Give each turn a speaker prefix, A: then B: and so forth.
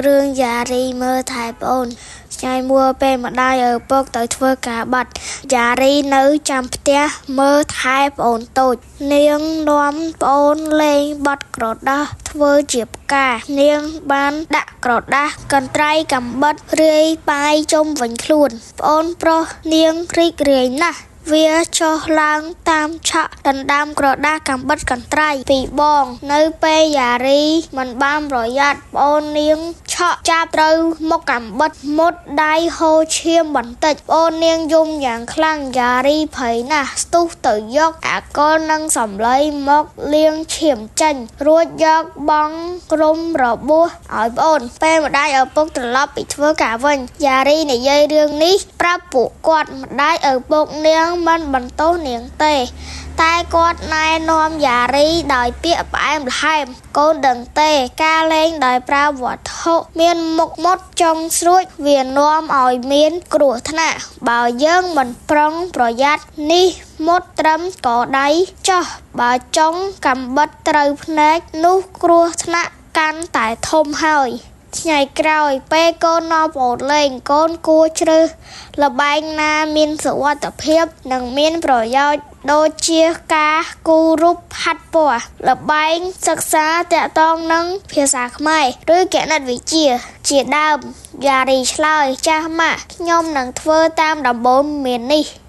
A: រឿងយ៉ារីមើលថែប្អូនថ្ងៃមួយពេលម្ដាយឪពុកទៅធ្វើការបាត់យ៉ារីនៅចាំផ្ទះមើលថែប្អូនតូចនាងនាំប្អូនលេងបត់ក្រដាសធ្វើជាផ្កានាងបានដាក់ក្រដាសកន្ត្រៃកាំបិតរាយប៉ាយជុំវិញខ្លួនប្អូនប្រុសនាងរីករាយណាស់វាចុះឡើងតាមឆក់ដណ្ដើមក្រដាសកាំបិតកន្ត្រៃពីបងនៅពេលយ៉ារីមិនបានប្រយ័ត្នប្អូននាងឆក់ចាប់ត្រូវមុខកាំបិតមុតដៃហូរឈាមបន្តិចប្អូននាងយំយ៉ាងខ្លាំងយ៉ារីភ័យណាស់ស្ទុះទៅយកអាល់កុលនិងសំឡីមកលាងឈាមចេញរួចយកបង់ក្រុមរបួសឲ្យប្អូនពេលម្ដាយឪពុកត្រឡប់ពីធ្វើការវិញយ៉ារីនិយាយរឿងនេះប្រាប់ពួកគាត់ម្ដាយឪពុកនាងមិនបន្ទោសនាងទេតែគាត់ណែនាំយ៉ារីដោយពាក្យផ្អែមល្ហែមកូនដឹងទេការលេងដោយប្រើវត្ថុមានមុខមុតចុងស្រួចវានាំឲ្យមានគ្រោះថ្នាក់បើយើងមិនប្រុងប្រយ័ត្ននេះមុតត្រឹមកដៃចោះបើចុងកាំបិតត្រូវភ្នែកនោះគ្រោះថ្នាក់កាន់តែធំហើយថ្ងៃក្រោយពេលកូននាំប្អូនលេងកូនគួរជ្រើសល្បែងណាមានសុវត្ថិភាពនិងមានប្រយោជន៍ដូចជាការគូររូបហាត់ពណ៌ល្បែងសិក្សាទាក់ទងនឹងភាសាខ្មែរឬគណិតវិទ្យាជាដើមយ៉ារីឆ្លើយចាស់ម៉ាក់ខ្ញុំនឹងធ្វើតាមដំបូន្មាននេះ។